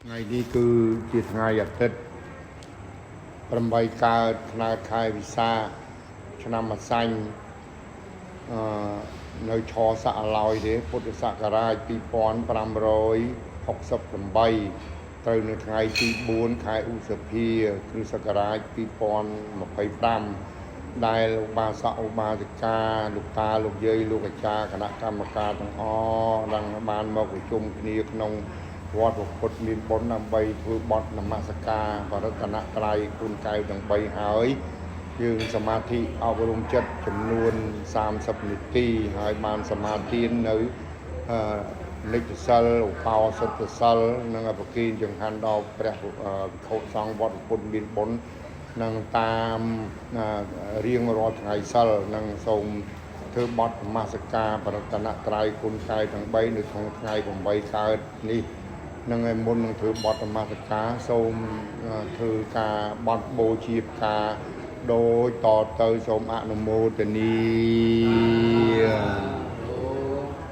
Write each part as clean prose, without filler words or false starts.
ថ្ងៃនេះគឺជាថ្ងៃអាទិត្យ8កើតខ្នាតខែវិសាខឆ្នាំម្សាញ់អឺនៅឆស័កឡោយទេពុទ្ធសករាជ2568ត្រូវនៅថ្ងៃទី4ខែឧសភាគ្រិស្តសករាជ2025ដែលឧបាសកឧបាសិកាលោកតាលោកយាយលោកអាចារ្យគណៈកម្មការទាំងអស់ដែលបានមកប្រជុំគ្នាក្នុង វត្តពុទ្ធមានបុណ្យដើម្បីធ្វើបន់នមស្ការបរតនត្រ័យគុណកែវទាំង3ហើយយើងសមាធិអប់រំចិត្តចំនួន30នាទីហើយបានសមាទាននៅអឺនិច្ចសិលឧបោសថសិលនិងប្រគិនចង្ហាន់ដល់ព្រះវិខុសង្ឃវត្តពុទ្ធមានបុណ្យនិងតាមរៀងរាល់ថ្ងៃសិលនិងសូមធ្វើបន់នមស្ការបរតនត្រ័យគុណកែវទាំង3នៅក្នុងថ្ងៃ8កើតនេះ នឹងឯមុននឹងធ្វើបទនមស្ការសូមធ្វើការបត់បូជាផ្កាដោយតទៅសូមអនុមោទនី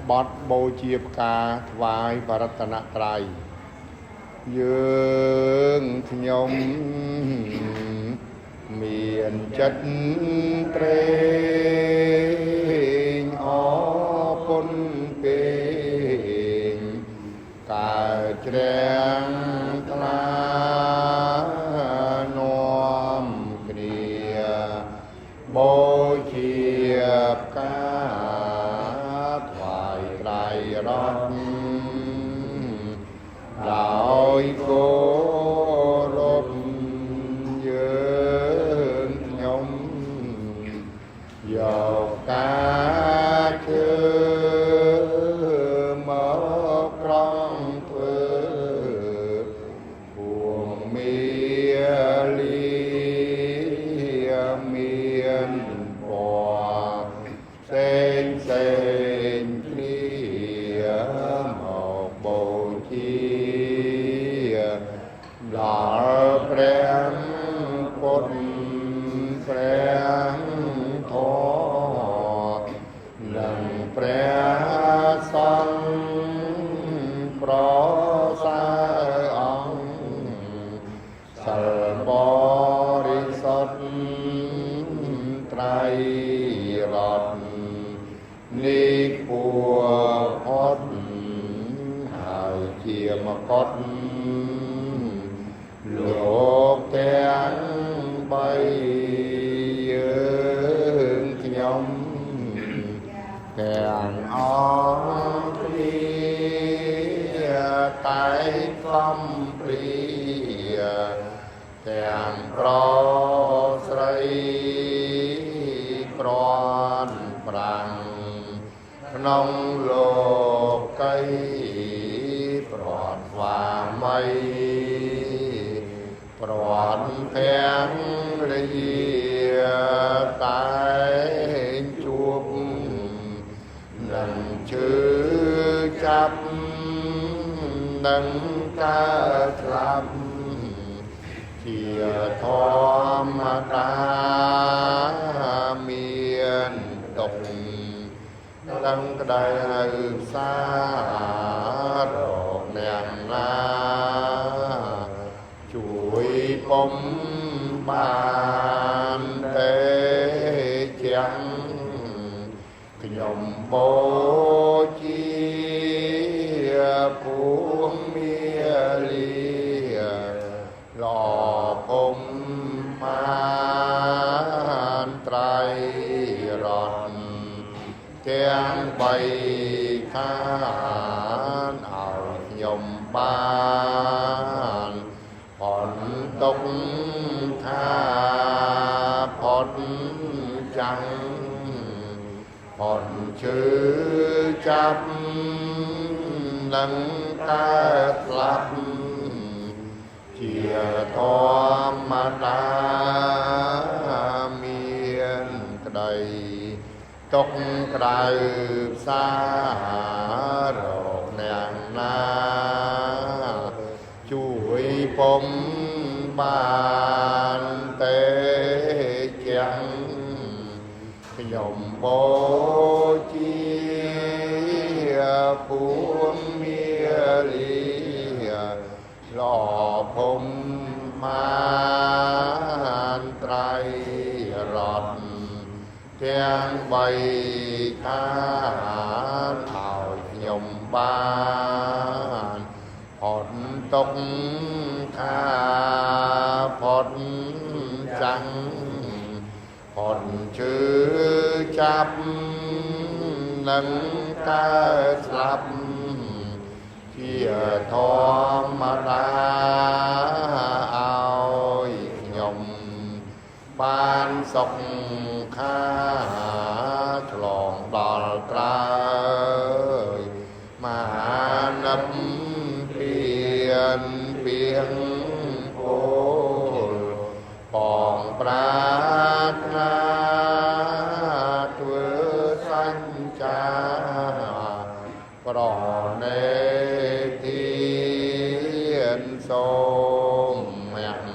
បទបូជាផ្កាថ្វាយបរតនត្រ័យយើងខ្ញុំមានចិត្តត្រេងអរគុណពេង កើតជ្រះថ្លានាំគ្នាបូជាផ្កាថ្វាយត្រៃរតន៍ដោយគោរពយើងខ្ញុំយកការជឿមកក្រងធ្វើពួងមាលីមានពណ៌ផ្សេងផ្សេងគ្នាមកបូជាដល់ព្រះពុទ្ធព្រះធម៌និងព្រះសង្ឃប្រសើរអង្គសិលបរិសុទ្ធត្រៃរតន៍នេះពួផុតហើយជាមកុដលោកទាំងបីយើងខ្ញុំទាំងអស់គ្នាតែកំព្រាទាំងប្រុសស្រីក្រន់ប្រាំងក្នុងលោកីប្រតស្វាមីប្រតភាំងរាតែងជួបនឹងជឿចាប់នឹងកើតស្លាប់ជាធម្មតាមានទុកដឹងក្តីហើយផ្សាររកអ្នកណាជួយពុំបានទេជាងខ្ញុំបូជាពួងមាលីល្អពុំបានត្រៃរតន៍ទាំងបីខានឲ្យខ្ញុំបានផុនទុកខាផុតចាំងផុនឈឺចាប់នឹងកើតស្លាប់ជាធម្មតាមានក្តីទុកក្តៅផ្សាររកអ្នកណាជួយពុំបានទេជាងខ្ញុំបូជាពួងមាលីល្អ ល្អភូមិបានត្រៃរតន៍ទាំងបីឋានឲ្យខ្ញុំបានផុតទុក្ខាផុតចាំងផុតឈឺចាប់នឹងកើតស្លាប់ជាធម្មតាឲ្យខ្ញុំបានសុខខាឆ្លងដល់ត្រើយមហានិព្វានពីងពលបងប្រាថ្នាធ្វើសញ្ចាប្រណេធានសូមមគ្គ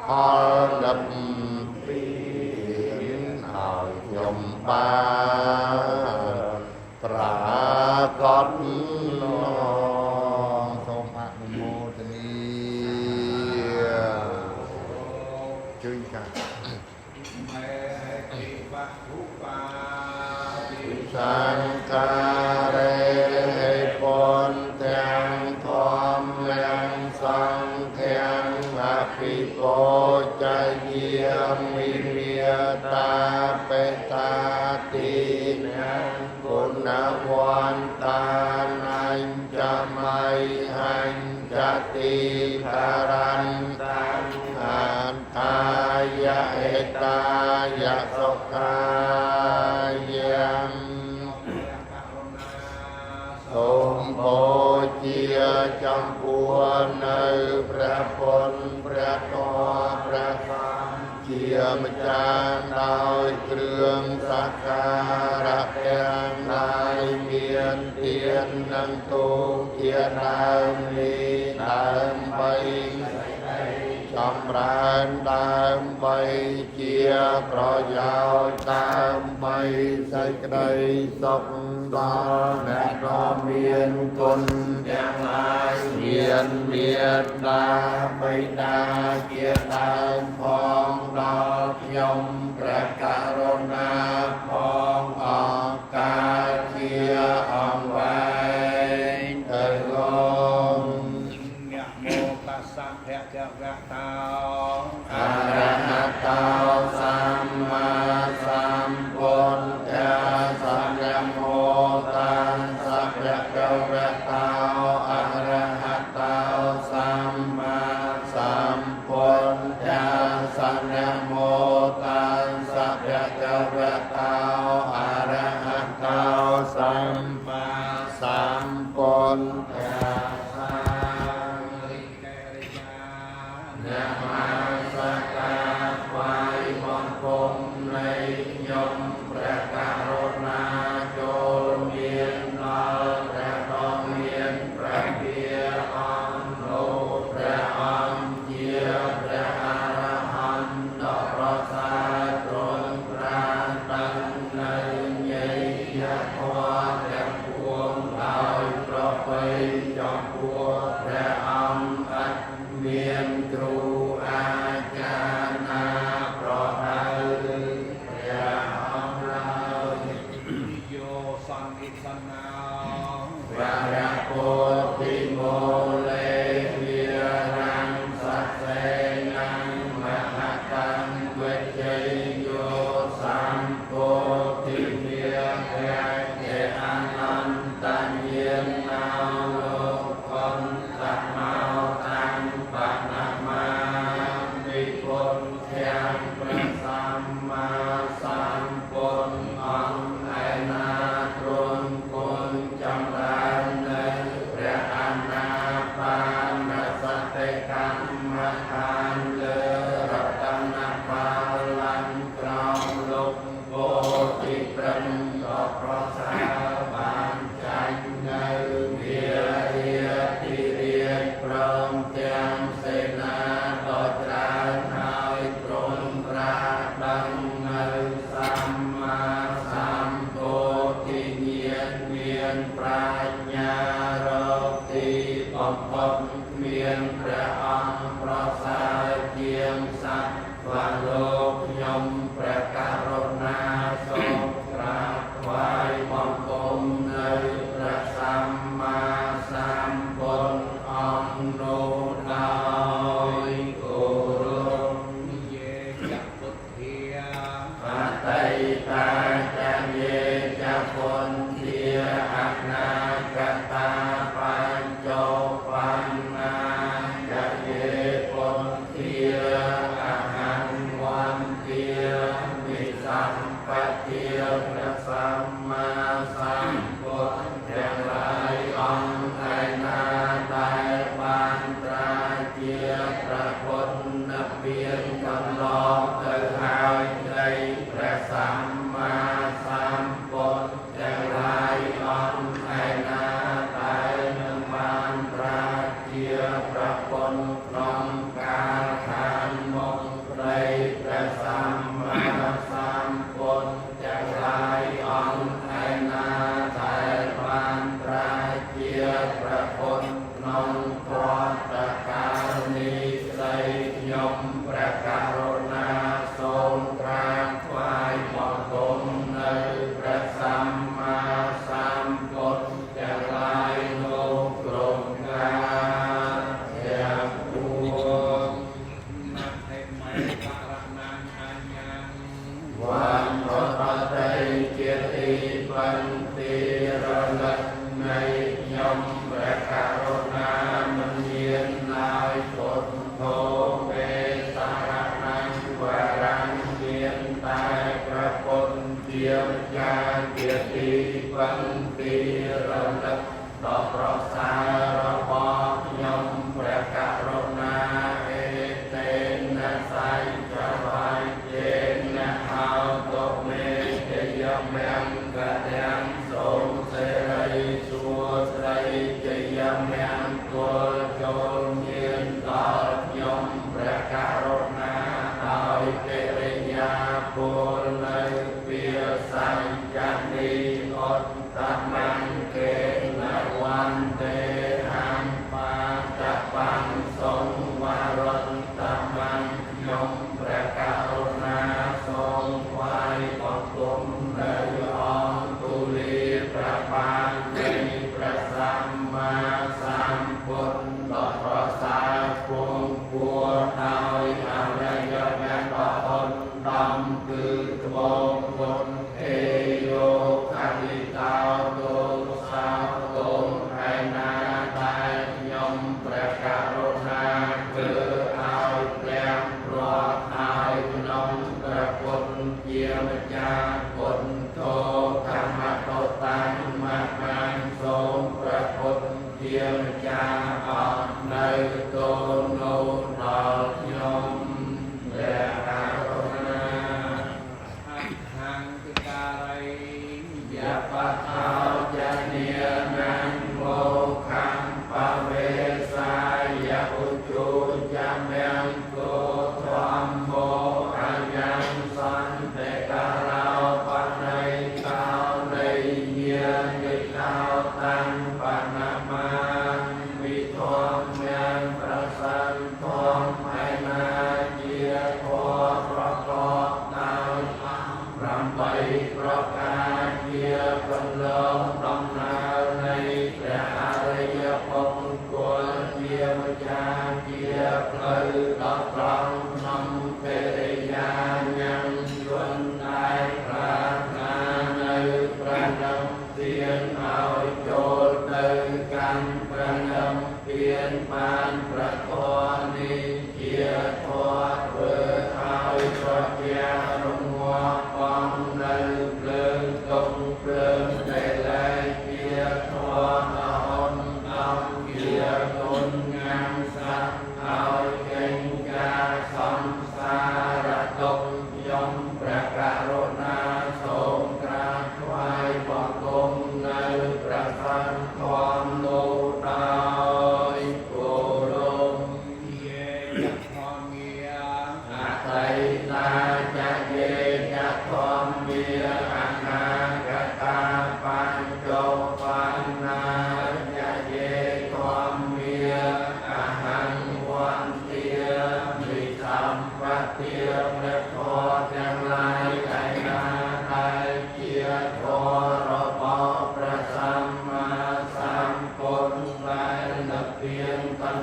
ផលនិព្វានឲ្យខ្ញុំបានប្រាកដឡងសូមអនុមោទនាជួយចា៎ មេតិវតុបាតិ សង្ខារេពន្ទាំងធម្មំសង្ឃំអភិពោចយាមិមេតាបេតាតិគុណវន្តានញ្ចមៃហញ្ចតិការន្តាអន្តាយៈហេតាយៈសុខាយំ ព្រះករុណា សូមបូជាចំពោះនៅព្រះពុទ្ធព្រះធម៌ព្រះសង្ឃជាម្ចាស់ដោយគ្រឿងសក្ការៈទាំងឡាយមានទាននិងទូជាដើមនេះដើម្បីចម្រើនដើម្បីជាប្រយោជន៍ដើម្បីសេចក្តីសុខដល់អ្នកដ៏មានគុណទាំងឡាយមានមេត្តាបិតាជាដើមផងដល់ខ្ញុំព្រះករុណាផងអង្ការជាអង្វែងទៅលោក នមោតស្សៈភគវៈតោ អរហតោសម្មាសម្ពុទ្ធាសនមោតាសៈភគវៈតោអរហតោសម្មាសម្ពុទ្ធាសនមោតាសៈភគវៈតោអរហតោសម្មាសម្ពុទ្ធាស រិកេរិយា នមស្ការថ្វាយបង្គំនៃខ្ញុំព្រះករុណាចូលមានដល់ព្រះដ៏មានព្រះភិអង្គនោះព្រះអង្គជាព្រះអរហន្តដ៏ប្រសើរទ្រង់ត្រាស់ដឹងនៅញយធម៌ទាំងពួងដោយប្រពៃចំពោះព្រះអង្គឥតមានគ្រូអាចារ្យណាប្រហែលព្រះអង្គឡើយ យោសន្និសនោ វរពុទ្ធិមូលេវិរੰសសេនំមហតੰវិជ័យយោសម្ពុទ្ធិមេភេអនន្តញាណោលោកន្តមោតាំបនមាមិពុទ្ធាំព្រះសម្មាសម្ពុទ្ធអង្គឯណាទ្រង់គុណចម្រើននៅព្រះអាណាបានសតិកម្មដ្ឋានលើរតនបាលលំក្រោមលោកពោធិព្រឹងដ៏ប្រសើរបានចាញ់នៅវិរិយធិរាជព្រមទាំងសេនាដ៏ច្រើនហើយទ្រង់ត្រាស់ដឹងនៅសម្មាសម្ពោធិញ្ញាណមានប្រាជ្ញារកទីបំផុតគ្មាន ព្រះអង្គប្រសើរជាងសត្វលោកខ្ញុំព្រះករុណាសូមក្រាបថ្វាយបង្គំនៅព្រះសម្មាសម្ពុទ្ធអង្គនោះដោយគោរព យេចពុទ្ធា អតីតាចយេចពុន្ធាអនាគតាបញ្ចោបណ្ណាចយេពុន្ធាអហង្វន្ធាវិសម្បទាព្រះសម្មាសម្ពុទ្ធទាំងឡាយអង្គឯណាដែលបានត្រាស់ជាព្រះពុទ្ធនិព្វានកន្លងទៅហើយនៃព្រះសម្មាសម្ពុទ្ធទាំងឡាយអង្គឯណាដែលនឹងបានត្រាស់ជាព្រះពុទ្ធក្នុងកាលខាងមុខនៃព្រះសម្មាសម្ពុទ្ធទាំងឡាយអង្គឯណាដែលបានត្រាស់ជាព្រះពុទ្ធក្នុងព្រតកាលនេះស្រីខ្ញុំព្រះករុណាសូមក្រាបថ្វាយបង្គំនៅព្រះសម្មាសម្ពុទ្ធទាំងឡាយនោះគ្រប់កាលទាំងពួង មហិមេបរណងអញ្ញង វន្តបតិជាទីបន្ទីរលឹកនៃខ្ញុំព្រះករុណាមិនមានឡើយពុទ្ធោមេសារណងវរងមានតែព្រះពុទ្ធជាម្ចាស់ជាទីបន្ទីរលឹកដ៏ប្រសើររបស់ខ្ញុំព្រះករុណាអេតេនសញ្ចវាយេនហោតុមេជយមង្គលំសូមសិរីសួស្តីជយមង្គលចូលមានដល់ខ្ញុំព្រះករុណាដោយកិរិយាពលនៅពាសញ្ញនីអត្តមង្គេនវន្ទេហំបាតបង្សង្វរតមង្គខ្ញុំព្រះករុណាសូមថ្វាយបង្គំនៅអង្គទូលាព្រះបាទនៃព្រះសម្មាសម្ពុទ្ធដ៏ប្រសើរគង់ពួរដោយអរិយមគ្គដ៏ឧត្តមគឺត្បូងពុទ្ធេយោខិតោទោសោទងឯណាដែលខ្ញុំព្រះករុណាធ្វើឲ្យព្រះប្រត់ឲ្យក្នុងព្រះពុទ្ធជាម្ចាស់ពុទ្ធោធម្មតតាំងមហាសូមព្រះពុទ្ធជាម្ចាស់អត់នៅទោនោះដល់ខ្ញុំព្រះករុណា អហង្គការី យបថោចនិនាងមោខំបវេសាយឧជុចមង្គោធម្មោអញ្ញសន្តិករោបណៃតោនៃញានិតោតាំងបណមាវិធម្មំប្រសិនធម្មឯណាជាធម៌ប្រកបដោយ8ប្រការជាកន្លងដំណើរនៃព្រះអរិយបុគ្គលជាម្ចាស់ជាផ្លូវដ៏ត្រង់ក្នុងកិរិយាញ៉ាំយន្តដែលប្រាថ្នានៅព្រះនិព្វានឲ្យចូលទៅកាន់ព្រះនិព្វានបានព្រះធម៌នេះជាធម៌ធ្វើឲ្យប្រជារងាប់បងនៅភ្លើងទុកភ្លើងតែលែងជាធម៌ដ៏ឧត្តមជាគុណញ៉ាំសត្វឲ្យចេញចាសង្សារទុក្ខខ្ញុំព្រះករុណាសូមក្រាបថ្វាយបង្គំនៅព្រះសង្ឃធម៌នោះដោយគោរព យេចធម្មា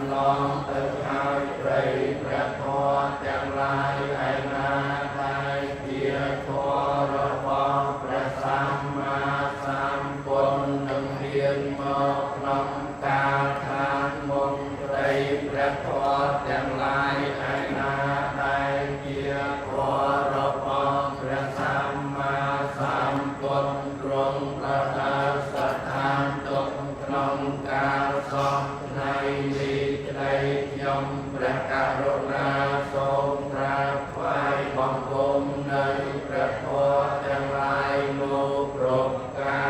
ន្លងទៅហើយព្រៃព្រះធម៌ទាំងឡាយឯណាដែលជាធម៌របស់ព្រះសម្មាសម្ពុទ្ធនឹងហ៊ានមកក្នុងកាលខាងមុខព្រៃព្រះធម៌ទាំងឡាយឯណាដែលជាធម៌របស់ព្រះសម្មាសម្ពុទ្ធទ្រង់ប្រដាស្ថានទុកក្នុងកាលសពថ្ងៃនេះក្តីខ្ញុំព្រះករុណាសូមក្រាបថ្វាយបង្គំនៅព្រះធម៌ទាំងឡាយនោះគ្រប់កា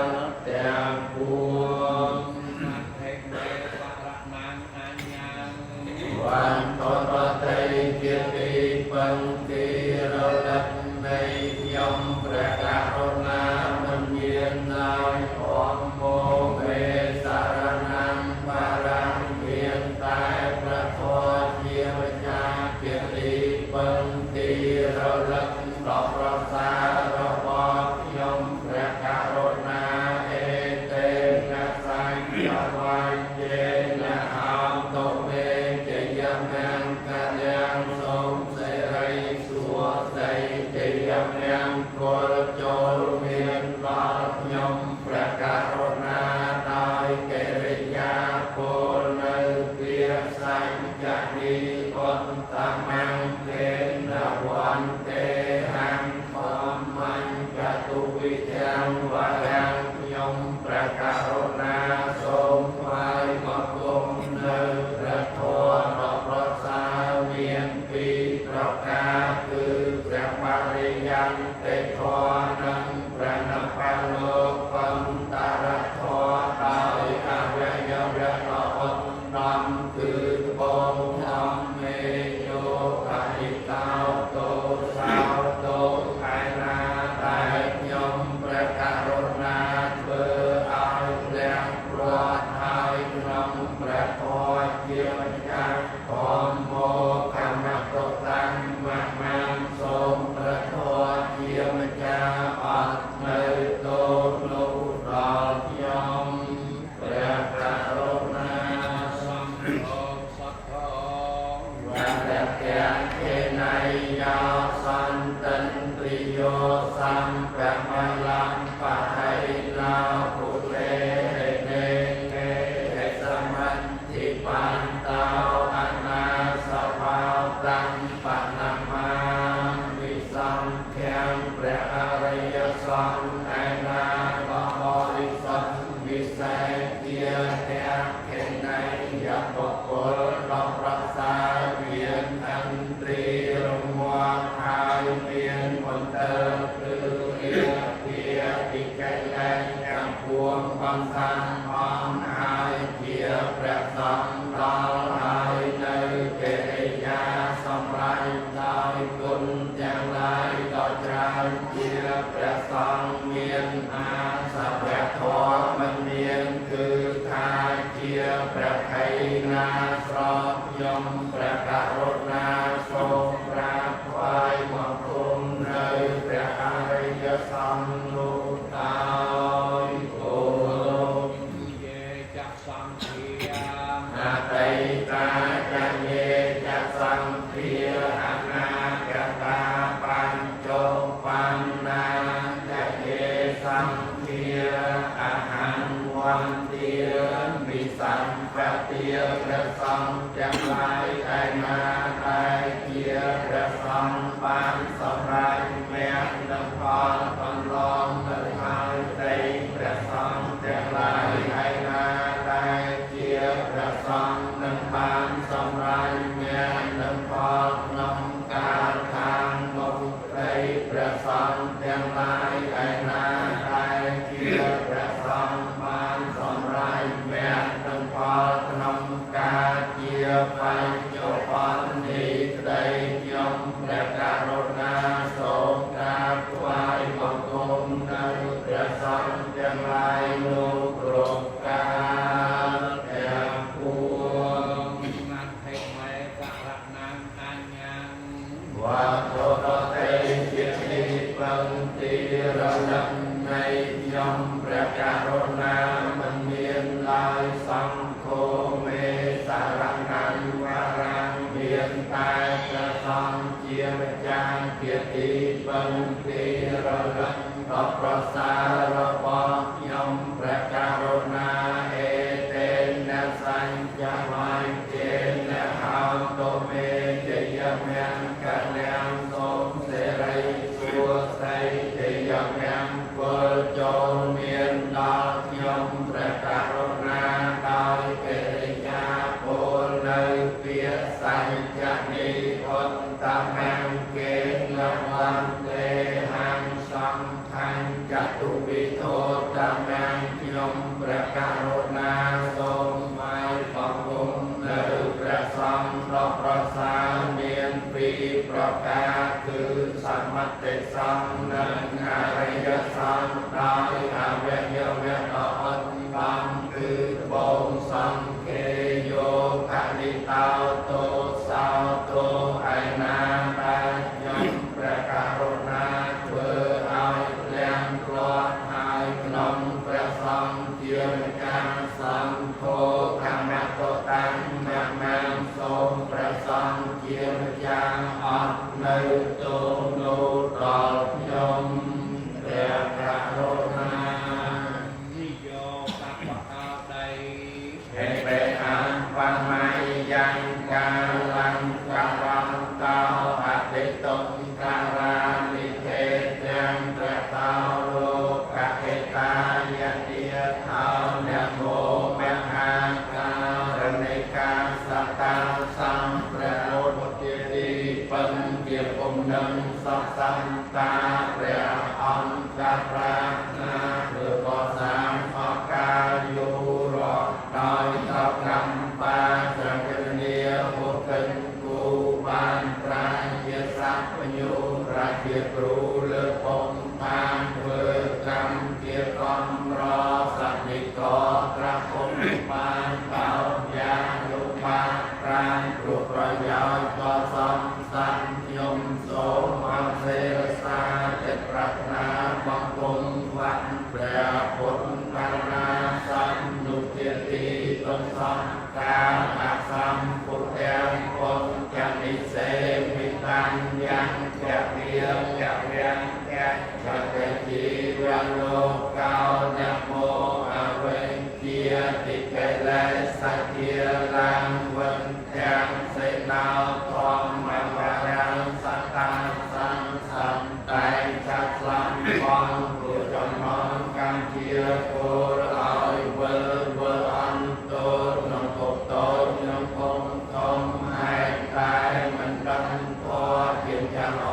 លទាំងពួង អដ្ឋិមេបរណងអញ្ញង វន្តរតិជាទីពន្ទីរលឹកនៃខ្ញុំព្រះករុណាមិនមានឡើយធម្មោមេសារណងបរំមានតែព្រះធម៌ជាម្ចាស់ជាទីពន្ទីរលឹកដ៏ប្រសើររបស់ខ្ញុំព្រះករុណាអេតេនសញ្ញវាយេនហោតុមេជយមង្គលាំងសូមសិរីសួស្តីជយមង្គលចូលមានដល់ខ្ញុំព្រះករុណាដោយកិរិយាពលនៅពាក្យសញ្ញនីអន្តមង្កេនវន្ទេហង្ធម្មញ្ចតុវិទ្យាវរំខ្ញុំព្រះករុណាសូមថ្វាយបង្គំនៅព្រះធម៌ដ៏ប្រសើរមានពីរប្រការគឺព្រះបរិយន្តិធម៌និងព្រះនិព្វានលោកន្តរធម៌ដោយអវយវៈដ៏ឧត្តមគឺត្បូងធម្មេយោអរិតោទោសោទោឯណាដែលខ្ញុំព្រះករុណាធ្វើឲ្យព្រះប្រត់ហើយក្នុងព្រះធម៌ជាម្ចាស់ធម្មោកម្មតុតាំងមមាំសូមព្រះធម៌ជាម្ចាស់អត់នៅទោសនោះដល់ខ្ញុំព្រះករុណា សង្ឃោសទ្ធោ វរៈខេណៃយោសន្តិនទ្រិយោសម្ពមលំបហៃណោពុេហេនេេហេសមន្តិបន្តោអនាសវោតាំបនមាវិសង្ឃាំព្រះអរិយសង្ឃឯណាបរិសុទ្ធវិសេសជាទាំងខេណៃយបុគ្គលដ៏ប្រសើរមានអន្ទ្រីរមាត់ហើយមានមន្ទិលគឺរាគាតិកិលេសទាំងពួងបន្សានអងហើយជាព្រះសង្ឃដល់ហើយនៅកិរិយាសម្រាប់ដោយគុណទាំងឡាយដ៏ច្រើនជាព្រះសង្ឃមានអាសវៈធម៌មិនមានគឺថាជាព្រះខៃណាស្រោបខ្ញុំព្រះករុណាសូមក្រាបថ្វាយបង្គំនៅព្រះអរិយសង្ឃនោះដោយគោរព យេចសង្ឃា អតីតាចយេចសង្ឃាអនាគតាបញ្ចុបណ្ណាចយេសង្ឃាអហង្វន្ទាវិសម្បទាព្រះសង្ឃទាំងឡាយឯណាដែលជាព្រះសង្ឃបានសម្រេចមគ្គនិងផលកន្លងទៅហើយដីព្រះសង្ឃទាំងឡាយឯណាដែលជាព្រះសង្ឃនឹងបានសម្រេចមគ្គនិងផលក្នុងកាលខាងមុខដីព្រះសង្ឃទាំងឡាយឯណាដែលជាព្រះសង្ឃបានសម្រេចមគ្គនិងផលក្នុងកាលជាបញ្ចុប្បន្ននេះក្តីខ្ញុំព្រះករុណាសូមក្រាបថ្វាយបង្គំនៅព្រះសង្ឃទាំងឡាយនោះគ្រប់កាលទាំងពួង អដ្ឋិមេបរណងអញ្ញង វត្ថុរតិជាទីពន្ទីរលឹកនៃខ្ញុំព្រះករុណាមិនមានឡើយសង្ឃោមេស ដ៏ប្រសើររបស់ខ្ញុំព្រះករុណាអេតេនសញ្ចវញ្ចេនហោតុមេជយមង្គលាំងសូមសិរីសួស្តីជយមង្គលចូលមានដល់ខ្ញុំព្រះករុណាដោយកិរិយាពោលនៅពាក្យសញ្ចនិអន្តមង្គេនវន្ទេហង្សង្ឃញ្ចតុវិធោតមង្គខ្ញុំព្រះករុណាសូមថ្វាយបង្គំនៅព្រះសង្ឃដ៏ប្រសើរមានពីរប្រការគឺសមតិសង្ឃនិងអរិយសង្ឃដោយអវយវៈដ៏អត់បានគឺត្បូងសង្ឃេយោភនិតោទោសោទោឯណាដែលខ្ញុំព្រះករុណាធ្វើឲ្យភ្លៀងភ្លាត់ហើយក្នុងព្រះសង្ឃជាម្ចាស់សង្ឃោខមតតាំងមមង្គសូមព្រះសង្ឃជាម្ចាស់អត់នៅទោសនោះដល់ខ្ញុំព្រះករុណា និយោបបតោដី ហេបេអង្វមយ៉ាងកាលੰកវន្តោអតិតុងការានិទេទាំងព្រះតោលោកហេតាយតិថោនមោមហាការណិកាសតាសំព្រះពុទ្ធជាទីពឹងជាពុំនឹងសពសន្តាព្រះអង្គប្រាថ្នាធ្វើកសាងអកាយុរដោយតកម្មបាចកនីហុកិនគូបានប្រាជ្ញាសព្វញុរាជាគ្រូលើពងបានធ្វើកម្មជាកំរសនិកត្រាពុំបានតោយ៉ាងលោកបានប្រានព្រោះប្រយោជន៍ក៏សំសានខ្ញុំសូមអសេរសាចិត្តប្រាថ្នាបង្គំវត្តព្រះពុទ្ធការាសនុជាទីទុំសំកាអសម្ពុទ្ធទាំងពុទ្ធនិសេមិតាំយ៉ាងចវិចវៈចតជីវលោកោនមោអវេជាតិកលេសជាលាងវិនទាំងសេណោធម្មវរាំសតាសង្សំតែចាត់ស្លំបងព្រោះចំណងកម្មជាពលឲ្យវិលវិលអន្តរក្នុងភពតូចក្នុងភពធំហេតុតែមិនដឹងធម៌ជាចាំអ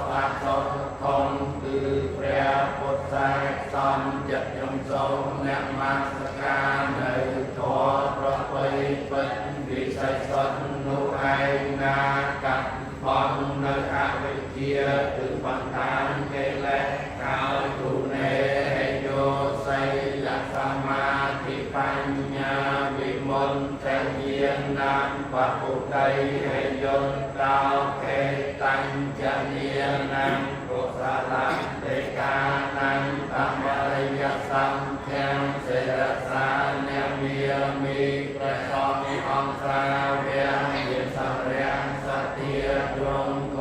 សាសុខធំគឺព្រះពុទ្ធសាសនចិត្តខ្ញុំសូមអ្នកមាសការនៅធម៌ប្រពៃពិតវិស័យសុទ្ធនោះឯងណាកាត់បងនៅអវិជ្ជាគឺបន្តានកិលេសកោទុនេយោសីលសមាធិបញ្ញាវិមុតតិញាណបពុទ្ធិហយន្តោខេតញ្ចញាណំកុសលតិកានំតមរិយសង្ឃំសិរសានមាមិព្រះសង្ឃអង្គសាវៈយសរៈសតិយងក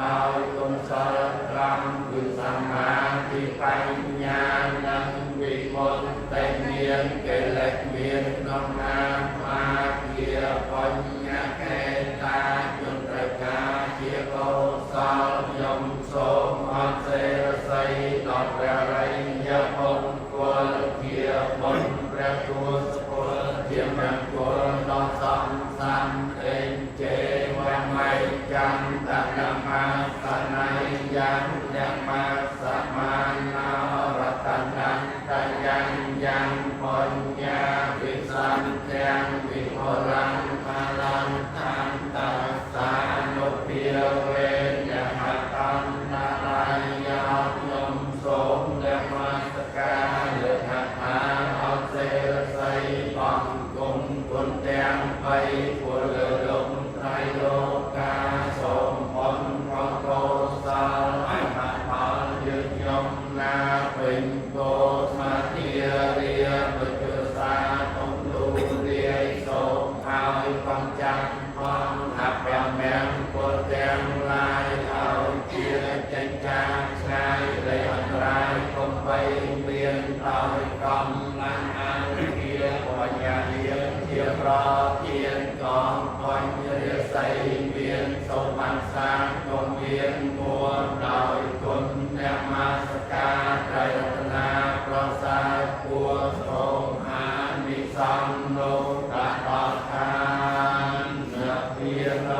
ដោយគុណសលត្រង់គឺសមាធិបញ្ញានិងវិមុតតិមានកិលេសមានក្នុងណាមាជាបញ្ញកេតាជនត្រូវការជាកុសលខ្ញុំសូមអត់សេរស័យដល់ព្រះរិយមង្គលជាបុណ្យព្រះទូសពលជាមង្គលដល់សង្សានអេងចេវមៃចន្ទនមាសន័យយ៉ាងនមាសមានោរតនន្តយ៉ាងយ៉ាងបញ្ញវិសន្ទាំងវិហរੰបលੰតន្តសានុភាវេនហតន្តរាយោខ្ញុំសូមនមស្ការលើកថាអសេរស័យបង្គំគុណទាំងបីពលលោក អង្គបញ្ញរាសីមានសុវណ្ណសានគំមានមួដោយគុណនមស្ការត្រៃរតនាប្រសើរគួរសូមអានិសង្ឃនុកតថានភារ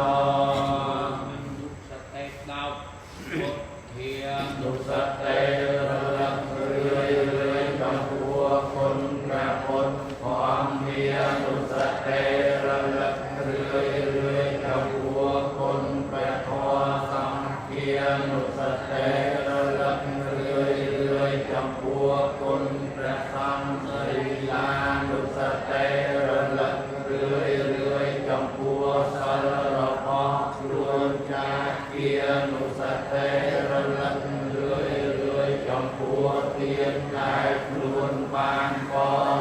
សតិដោពុទ្ធា នុសតិរលឹករឿយរឿយចំពោះគុណព្រះពុទ្ធធម្មានុសតិរលឹករឿយរឿយចំពោះគុណព្រះធម៌សង្ឃានុសតិរលឹករឿយរឿយចំពោះគុណព្រះសង្ឃសរីលានុសតិរលឹករឿយរឿយចំពោះសិលរបស់ខ្លួនចាគានុសតិរលឹករឿយរឿយចំពោះទានដែលខ្លួនបានប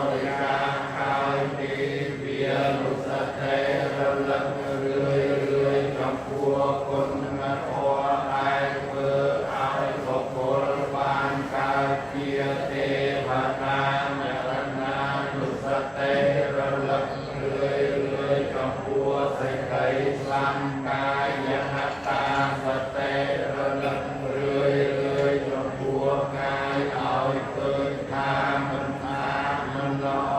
រិច្ចាគហើយទេវានុសតិរលឹករឿយរឿយចំពោះគុណធម៌ដែលធ្វើឲ្យបុគ្គលបានកើតជាទេវតាមរណានុសតិរលឹករឿយរឿយចំពោះសេចក្តីស្លាប់កាយហតាសតិរលឹករឿយរឿយចំពោះកាយឲ្យឃើញថាមិនថាមិនល្អ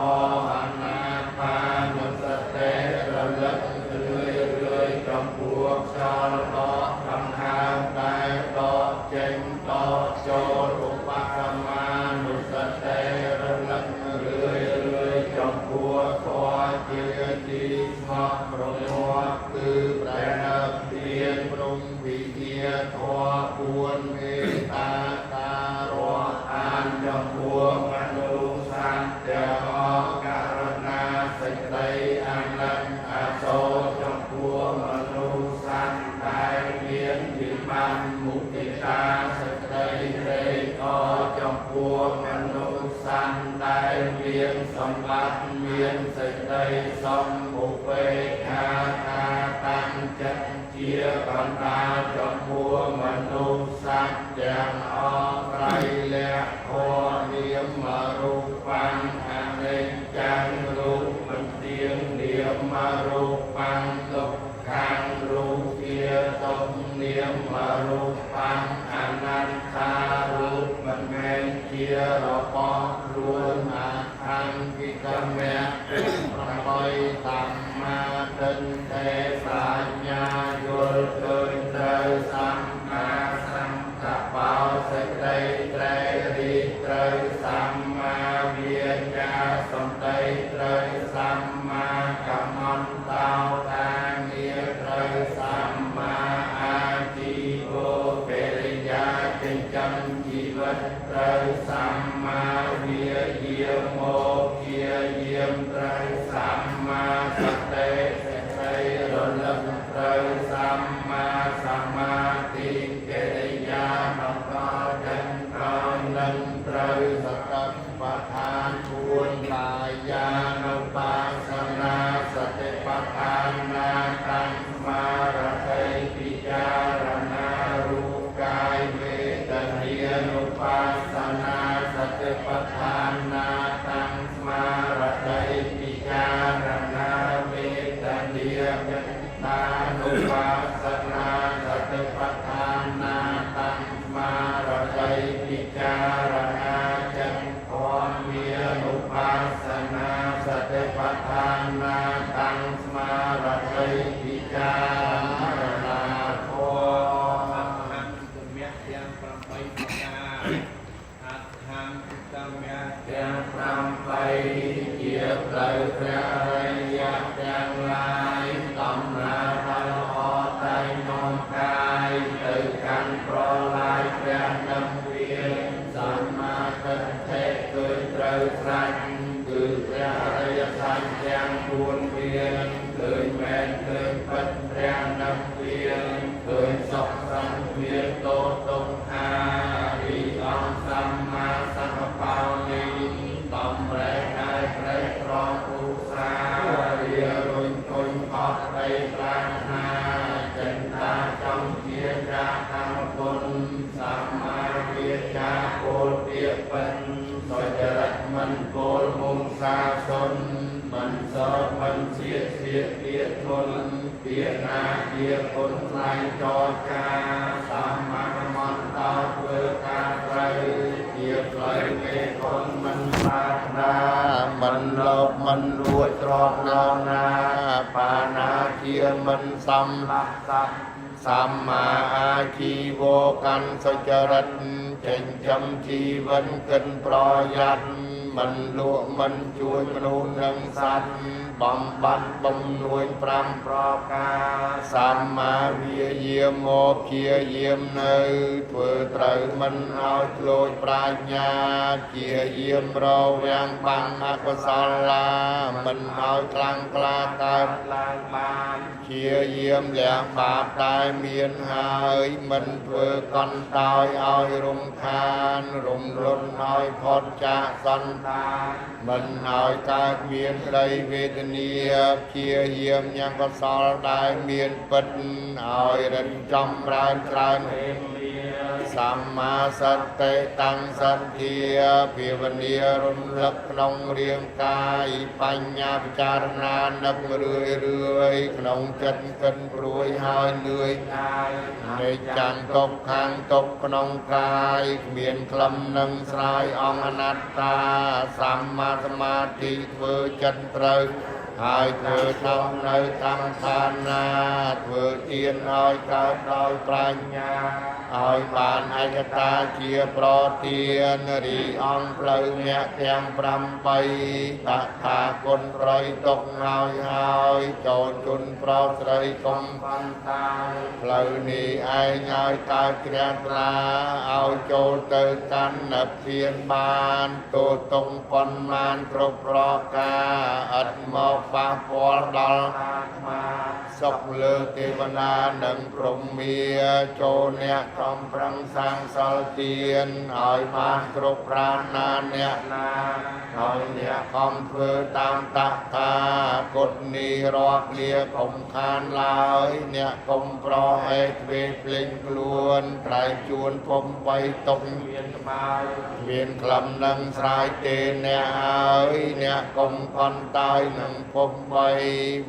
អនាបានុសតិរលឹករឿយរឿយចំពោះខ្យល់ដកដង្ហើមដែលដកចេញដកចូលឧបសមានុសតិរលឹករឿយរឿយចំពោះធម៌ជាទីស្មោះប្រមត់គឺព្រះនិព្វានព្រំវិហារធម៌ពួនមេត្តាការៈអានចំពោះមនុស្សសត្វទាំងអស់ករណាសេចក្តីអាណិតអាសូរចំពោះមនុស្សសត្វដែលមានវិបត្តិមុទិតាសេចក្តីត្រេកអរចំពោះមនុស្សសត្វដែលមានសម្បត្តិមានសេចក្តីសុខឧបេក្ខាការតាំងចិត្តជាបណ្ដាចំពោះមនុស្សសត្វទាំងអស់ត្រៃលក្ខណ៍ធម៌នាមរូបាំងអនិច្ចំរូបមិនទៀងនាមរូបាំងទុក្ខំរូបជាទុក្ខនាមរូបាំងអនត្តារូបមិនមែនជារបស់ខ្លួនអាខង្គិកមៈ8សម្មាទិដ្ឋិប្រាជ្ញាយល់ឃើញត្រូវសម្មាសង្កប្បោសេចក្តីត្រេរិត្រូវសម្មាវាចាសំដីត្រូវសម្មាកម្មន្តោការងារត្រូវសម្មាអាជីវោកិរិយាចិញ្ចឹមជីវិតត្រូវសម្មាវិយាមោជាយាមត្រូវសម្មាសតិសេចក្តីរលឹកត្រូវសម្មាសមាធិកិរិយាបន្តចិនក្រោយនឹងត្រូវសតិប្បដ្ឋានពួនកាយានុបាសនាសតិប្បដ្ឋានាតាំងស្មារតីពិចារណារូបកាយវេទនានុបាសនាសតិប្បដ្ឋានាតាំងស្មារតីពិចារណាវេទនាចិត្តតានុបាសនាសតិប្បដ្ឋានាតាំងស្មារតីពិចារណាចិត្តធម្មានុបាសនាសតិប្បដ្ឋានាតាំងស្មារតីពិចារណាធម៌ អដ្ឋង្គមៈទាំង8ប្រការអដ្ឋង្គមៈ ទាំង8ជាផ្លូវព្រះអរិយទាំងឡាយដំណើរដល់ល្អតែនាំកាយទៅកាន់ប្រឡាយព្រះនិព្វានសម្មាទិដ្ឋិគឺត្រូវស្រេចគឺព្រះអរិយសច្ចទាំង4មានឃើញមែនឃើញពិតព្រះនិព្វានឃើញសុខសង្វៀនតោទុក្ខារិអង្គសម្មាសង្កបោនេះតំរែកហើយប្រេះក្រងឧស្សារារុញទុញអស់ក្តីប្រាថ្នាចិន្តាចង់ជាចាកម្មគុណសម្មាវាចាពោលពាក្យពិនសុចរិតមិនគោលមុំសាសុនមិនសោមិនជាជាពាក្យធន ទានាជាគុណថ្លៃចរចាសម្មាមន្តោធ្វើការត្រូវជាផ្លូវមេគុណមិនប្រាថ្នា មិនលោភមិនលួចទ្រព្យណណាបាណាជាមិនសំ លាប់សត្វ សម្មាអាជីវោកាន់សុចរិតចិញ្ចឹមជីវិតកិនប្រយ័ត្នមិនលក់មិនជួយមនុស្សនិងសត្វបំបត្តិបំនួយ5 ប្រការ សម្មាវិយាមកជាយាមនៅធ្វើត្រូវមិនឲ្យធ្លោចប្រាជ្ញាជាយាមរវាងបាំងអកុសលាមិនឲ្យខ្លាំងក្លាកើត ឡើងបាន ជាយាមលះបាបតែមានហើយមិនធ្វើកន្តតោយឲ្យរំខានរំលត់ឲ្យផុតចាកសន្ តា មិនឲ្យកើតមានក្តីវេទនាជាយាមយ៉ាងកុសលដែលមានពិតឲ្យរិនចំរើនច្រើន វេលា សម្មាសតិតាំងសន្ធាភាវនារំលឹកក្នុងរាងកាយបញ្ញាពិចារណានឹករឿយរឿយក្នុងចិត្តកិនព្រួយហើយនឿយ កាយ នៃចាំងទុកខាងទុកក្នុងកាយគ្មានក្លឹមនឹងស្រាយអង្គអនត្តាសម្មាសមាធិធ្វើចិត្តត្រូវហើយធ្វើតាមនៅកម្មឋានាធ្វើទានឲ្យកើតដោយប្រាជ្ញាឲ្យបានឯកតាជាប្រធានរីអង្គផ្លូវអ្នកទាំង8តថាគណប្រៃទុកហើយហើយចូលជន់ប្រុសស្រីកុំ បន្តា ផ្លូវនេះឯងឲ្យកើតជ្រះថ្លាឲ្យចូលទៅកាន់និព្វានបានទូតុងប៉ុន្មានគ្រប់ប្រការឥតមកប៉ះពាល់ដល់ អាត្មា សុខលើទេវតានិងព្រហ្មាចូលអ្នកខំប្រឹងសាងសិលទានឲ្យបានគ្រប់ប្រាណាអ្នក ណា ហើយអ្នកខំធ្វើតាមតថាគតនេះរាល់គ្នាកុំខានឡើយអ្នកកុំប្រហែទ្វេភ្លេងខ្លួនត្រែងជួនពុំបីតុង មានក្បាល មានក្លឹមនឹងស្រ័យទេអ្នកហើយអ្នកកុំខន់តើយនឹងពុំបី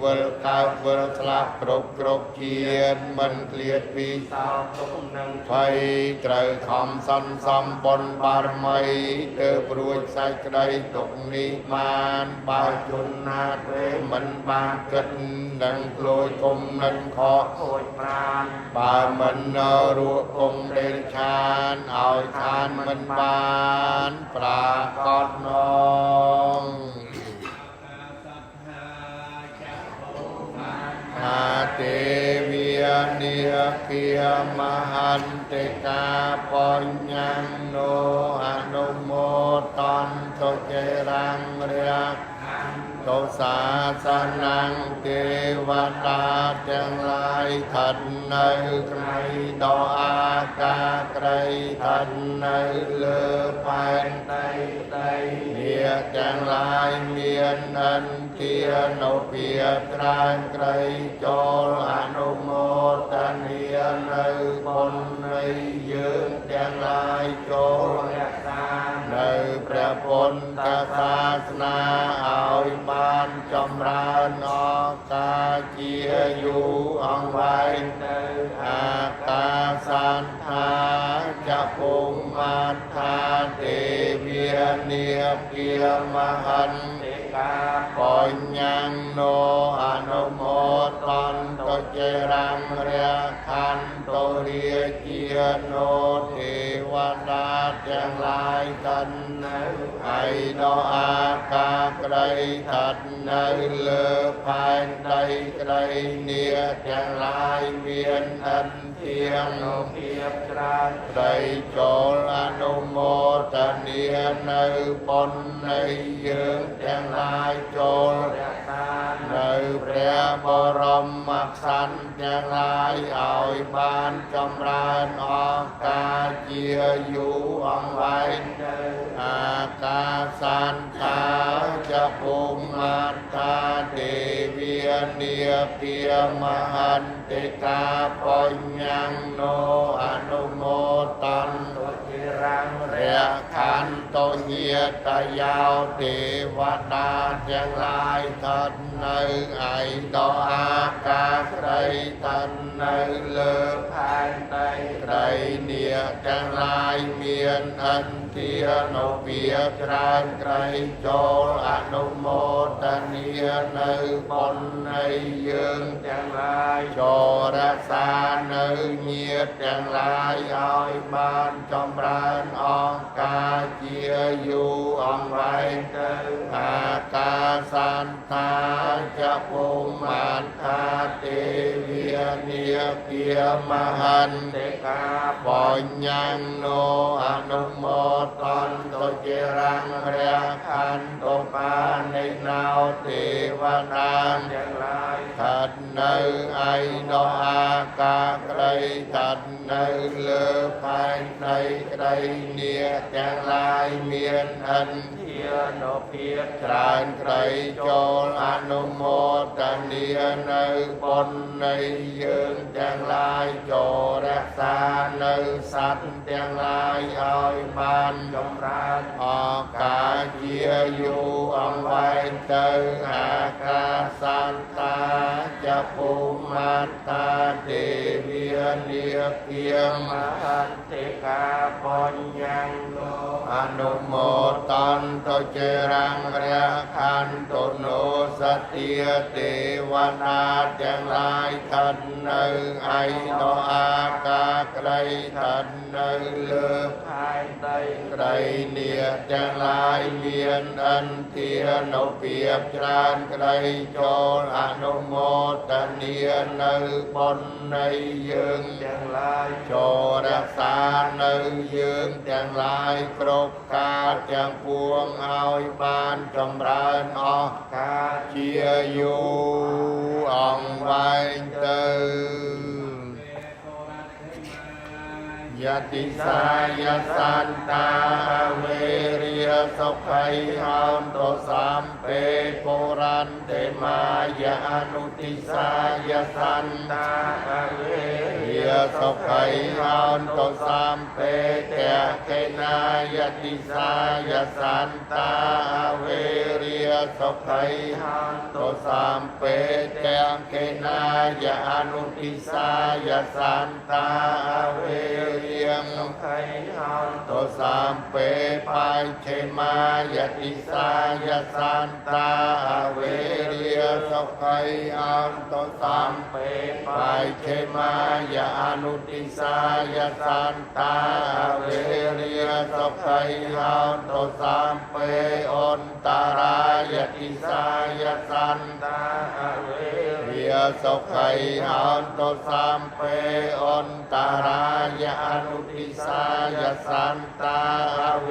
វិលកើតវិលស្លាប់គ្រប់គ្រប់ជាតិមិនឃ្លាតពី សោទុកនឹង ភ័យត្រូវខំសន្សំបុណ្យបារមីទើបរួចសេចក្តីទុកនេះបានបើជនណាទេមិនបានគិតនឹងក្លួចគុំនឹងខក ខូចប្រាណ បើមិនរក់គងដេរឆានឲ្យខានមិនបានប្រាកដនង អាសត្ថាចពុមា អាទេវិនិគាមហន្តិកាបញ្ញងោអនុមោតន្តចេរੰរិយ ទសាសនំទេវតាទាំងឡាយឋិតនៅក្រៃដល់អាកាក្រៃឋិតនៅលើផែន ដីដី នាទាំងឡាយមានអន្ទានុភាពត្រានក្រៃចូលអនុមោទនានៅបុណ្យនៃយើងទាំងឡាយចូល រក្សា នៅព្រះពុទ្ធសាសនាឲ្យបានចម្រើនអកាជាយូរអង្វែង ទៅ អាកាសន្ធាចពុមាថាទេវិនិគាមហន្ ទេកា បញ្ញងโนអនុមោតន្តចេរੰរិខន្តុរាជាโนទេវតាទាំងឡាយតិន នៅ ឯដល់អាកាក្តីឋិតនៅលើផែនដីក្តីនាទាំងឡាយមានអន្ទាង នុភាពច្រើន ក្តីចូលអនុមោទនានៅបុណ្យនៃយើងទាំងឡាយចូល រក្សា នៅព្រះបរមក្សត្រទាំងឡាយឲ្យបានចម្រើនអង្ការជាយូរអង្វែង ទៅ អាកាសន្តាចពុមាថាទេវិនិគាម หันติกาปุญญังโนอนุโมตัน ตุจิรัง เรียขันโตเหียตยาวเทวดาทั้งหลายท่านในไอดออากาศใครท่านในเลอ แผ่นใด ใครเนี่ยทั้งหลายเมียนอันเทียนเปียกรานใครโจลอนุโมทเนียในบนในยืง ทั้งหลาย โจรสาในเงียทั้งหลายอ้อยบ้านจอมรานอองกาเจียอยู่องไว้ เติ อากาสันทาจะภูมาทาเตเวียเนียเกียมหัน เตกา ปุญญังโนอนุโมตันโตเจรังเรียขันโตปานินาวเทวดา ทั้งหลาย ทัดในไอโนอากาไกรทัดในเลอภายในไกรเนียแจงลายเมียนอัน เทียนเพีย จรานไกรโจลอนุโมทเนียในบนในยืนแจงลายโจรักษาในสัตว์แจงลายอ้อยบาน จงราน ออกกาเจียอยู่อังไว้เตออากาสันตาจะภูมาตาเทเวียเนียเพียง มหันเตกาปุญญังโน อนุโมตันโตเจรังเรียขันโตโนสเตียเทวนาจังหลายท่านหนึ่งไอโนอากาไกรท่านหนึ่งเลอ ภายใด ไกรเนียจังหลายเมียนอันเทียนเปียบจรานไกรโจรอนุโมทเนียในบนในยืง ทั้งหลาย โจรักษาในยืงจังหลายครบกาจังพวงเอาบานจำรานออก กา เชียอยู่อ่องไว้เตยติสายสันตาเวริยสุขัยหันโตสัมเปปุรันเตมายานุติสายสัน ตาเว เยสุขัยหันโตสัมเปเตเกนายติสายสันตาเวริยสุขัย หัน โตสัมเปเตเกนายานุติสายสันตาเวริย ไขหัน โตสัมเปปัญเชมายติสายสันตาเวริยสุขัยอันโตสัม เป ปัญเชมายานุติสายสันตาเวริยสุขัยอันโตสัมเปอนตรายติสายสัน ตาเว เรียสุขัยอันโตสัมเปอนตรายานุติสายสันตาเว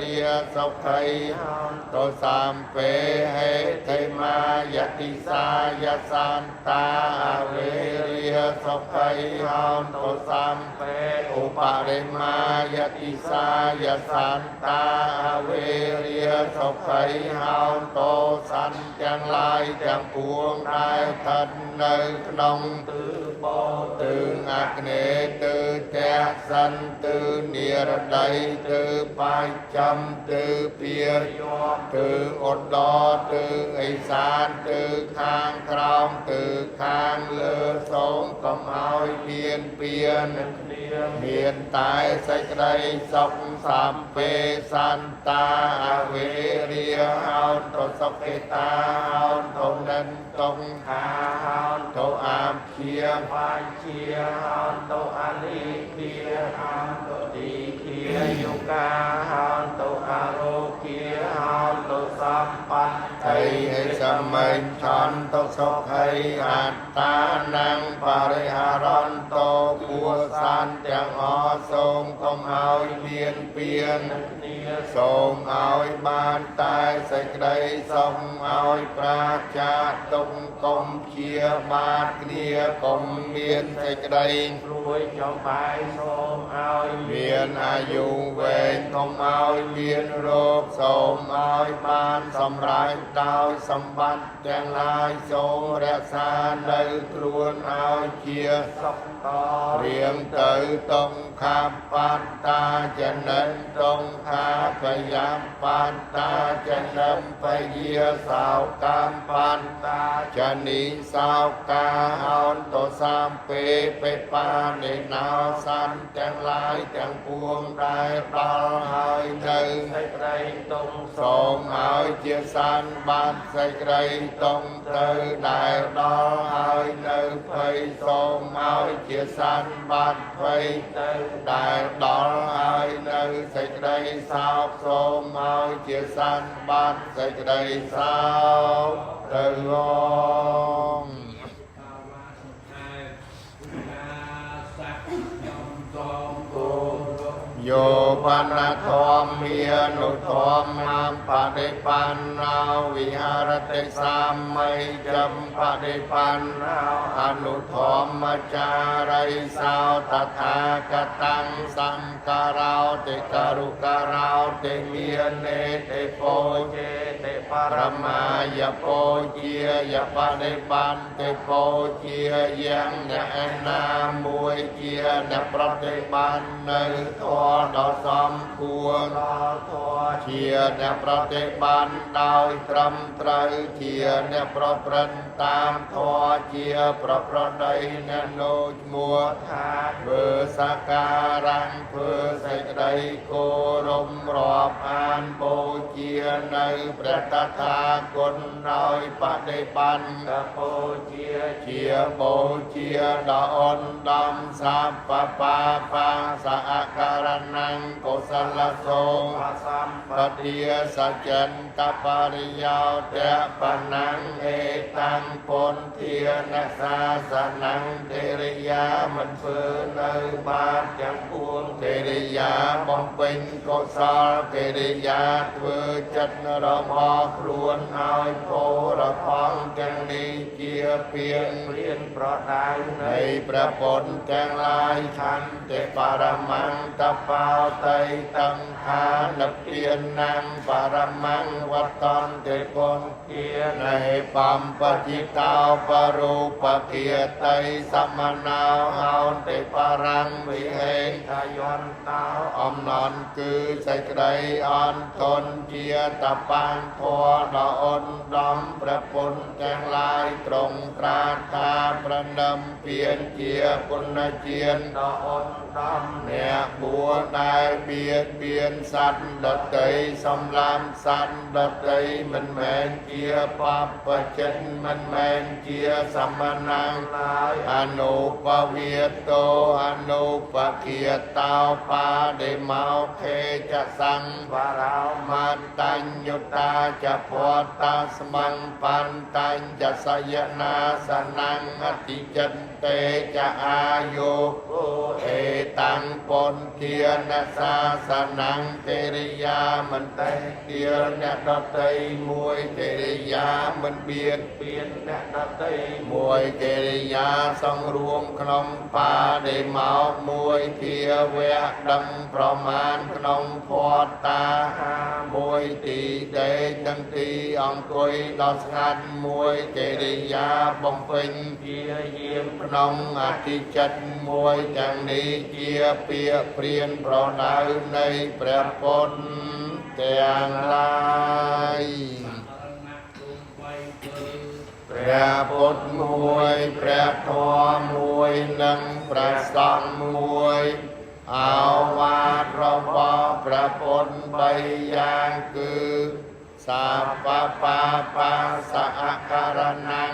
ริยสุขัย หัน โตสัมเปเหเทมายติสายสันตาเวริยสุขัยหันโตสัม เป อุปาริมายติสายสันตาเวริยสุขัยหันโตสันจังลายจังพวงได้ทันในขนง ตือบอ ตืออักเนตือแจสันตือเนียรไดตือปายจำตือเปีย ยอม ตืออดดอตือไอสารตือข้างครองตือข้างเลอสงกำเอาเปียนเปียน เนียง เมียนตายใส่ไกรสกสามเปสันตาเวเรียเอาโตสกเกตาเอาโตนันตง หาหัน โตอามเคีย ปานเชียหันโตอาลีเคียหันโตดีเคียยุกาหันโตอาโรเคียหันโตสัมปัน ไทยให้สมัยฉันโตสุขัยอัตตานังปริหารันโตปัวสันจังอทรงกมเอาเมียนเปียน เนี ជា សូមឲ្យបានតែសេចក្តីសុខឲ្យប្រាចាកទុក្ខកុំជាបាតគ្នាកុំមានសេចក្តី ព្រួយចំបាយសូមឲ្យ មានអាយុវែងកុំឲ្យមានរោគសូមឲ្យបានសម្រេចដោយសម្បត្តិទាំងឡាយសូមរក្សានៅខ្លួនឲ្យជា សុខត រៀងទៅតុងខាបត្តាចនិនតុងខាពយបត្តាចនិមពយាសោកម្មបត្តាចនិសោកាហោនតសំពេបេបានិណោសន្នទាំងឡាយទាំងពួងដែលដល់ហើយនៅ សេចក្តីទុំ សូមឲ្យជាសន្បាត់សេចក្តីតុងទៅដែលដល់ហើយនៅភ័យសូមឲ្យជាសន្បាត់ភ័យ ទៅ ដែលដល់ហើយនៅសេចក្តីសោកសូមឲ្យជាសន្បាត់សេចក្តីសោកទៅអង តាវាសង្ខេបកាសៈខ្ញុំសូមគោរព យោបណ្ណធម្មានុធម្មាបដិបណ្ណោវិហារតិសាមីចំបដិបណ្ណោអនុធម្មចារិសោតថាគតាំងសង្ការោតិករុការោតិមាននេតិពោ ចេតិប បរ រមា មាយពោជាយបដិបន្តិពោជាយ៉ាងអ្នកឯណាមួយជាអ្នកប្រតិបាននៅធម៌ដ៏សំគួរ ដល់ធម៌ ជាអ្នកប្រតិបានដោយត្រឹមត្រូវជាអ្នកប្រព្រឹត្តតាមធម៌ជាប្រប្រដីអ្នកនោឈ្មោះ ថា ធ្វើសក្ការៈធ្វើសេចក្តីគោរពរាប់អានបូជានៅព្រះតថាគតដោយបដិបន្ តពោជា ជាបូជាដ៏អនដំសពបាបាសអករណੰកុសលសោ បសំ បតិយសច្ចន្តបរិយោតៈបណੰអេតាំងពន្ធានសាសនំទេរិយាមិនធ្វើនៅបាបទាំងពួងទេរិយាបំពេញកុសលកិរិយាធ្វើចិត្តរបស់ខ្លួនឲ្យផូរផង់ទាំងនេះជាពាង ព្រានប្រដៅ នៃ នៃ ព្រះពុទ្ធទាំងឡាយខន្តិបរមង្គតបោតីតង្ខានព្រានំបរមង្គវតន្តិពុទ្ធ ជា នៃបំបតិតោបរូបគាតីសមណោហោតិបរੰវិហេ ทយន្តោ អំណន់គឺសេចក្តីអន់ធន់ជាតបាងធម៌ដ៏អន់ដំព្រះពុទ្ធទាំងឡាយត្រង់ត្រាថាប្រណិមពៀនជាគុណជាន ដ៏អន់ដំ អ្នកបួសដែលបៀតបៀនសត្វដតីសម្លាប់សត្វដតីមិនមែនជាបបចិត្តមិនមែនជាសមណង ឡើយ អនុពវិតោអនុបគាតោបាដិមោខេចសង្ វរោ មតញ្ញុតាចភតាស្មੰបន្តញ្ចសយនាសនំអតិចិន្ទេចអាយុ គោ អេតាំងពន្ធានសាសនំកិរិយាមិនតេទៀលអ្នកដតីមួយកិរិយាមិនបៀត ពៀនអ្នកដតី មួយកិរិយាសង្រួមក្នុងបាដិមោកមួយភាវៈដឹងប្រមាណក្នុងភត្តា ហា មួយទីដេកនិងទីអង្គុយដ៏ស្ងាត់មួយកិរិយាបំពេញ ជាយាម ក្នុងអធិចិត្តមួយទាំងនេះជាពាក្យព្រានប្រដៅនៃព្រះពុទ្ធទាំងឡាយ រណៈគុំបីគឺ ព្រះពុទ្ធមួយព្រះធម៌មួយនិងព្រះសង្ឃមួយអោវាទរបស់ព្រះពុទ្ធបីយ៉ាងគឺសាពបាបាសអករណੰ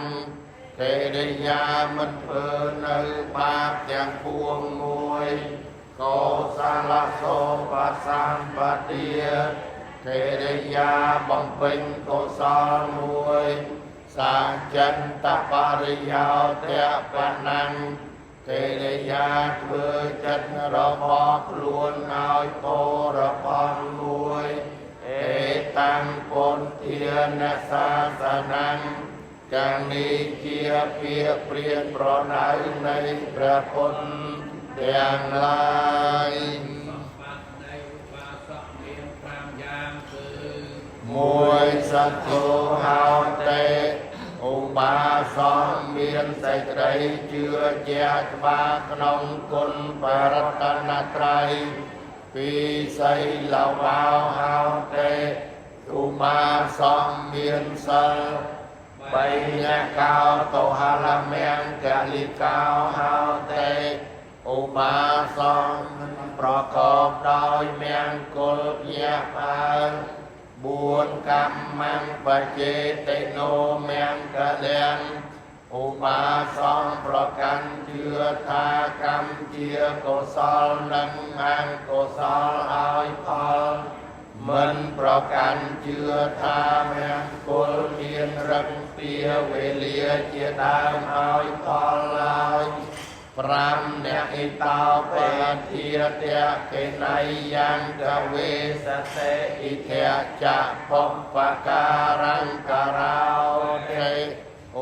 កិរិយាមិនធ្វើនៅបាបទាំងពួងមួយកុសលសោបសម្បទាកិរិយាបំពេញកុសលមួយ សាចិន្តបរិយោតៈបណੰ កិរិយាធ្វើចិត្តរបស់ខ្លួនឲ្យបរិផនមួយអេតាំងពុទ្ធានសាសនំទាំងនេះជាពាក្យព្រានប្រដៅនៃព្រះពុទ្ធទាំងឡាយ សម្បត្តិនៃឧបាសកមាន5យ៉ាងគឺ មួយសទ្ធោហោតេឧបាសកមានសេចក្តីជឿជាក់ច្បាស់ក្នុងគុណបរតនត្រ័យពីរសីលវោហោតេឧបាសកមានសិលបីអ្នកកោតហលមង្គលិកោហោតេឧបាសកប្រកបដោយមង្គលភ្ញាក់ផ្អើល 4កម្មំបច្ចេតិណោមង្គលំឧបាសកប្រកាន់ជឿថាកម្មជាកុសលនិងអកុសលឲ្យផលមិនប្រកាន់ជឿថាមង្គលមានរឹងទាវេលាជាដើមឲ្យផលឡើយ5អ្នកអិតោបធាតៈកេណៃយ៉ាងកវេសតិអិធៈចៈបុព្វការង្ការោតេ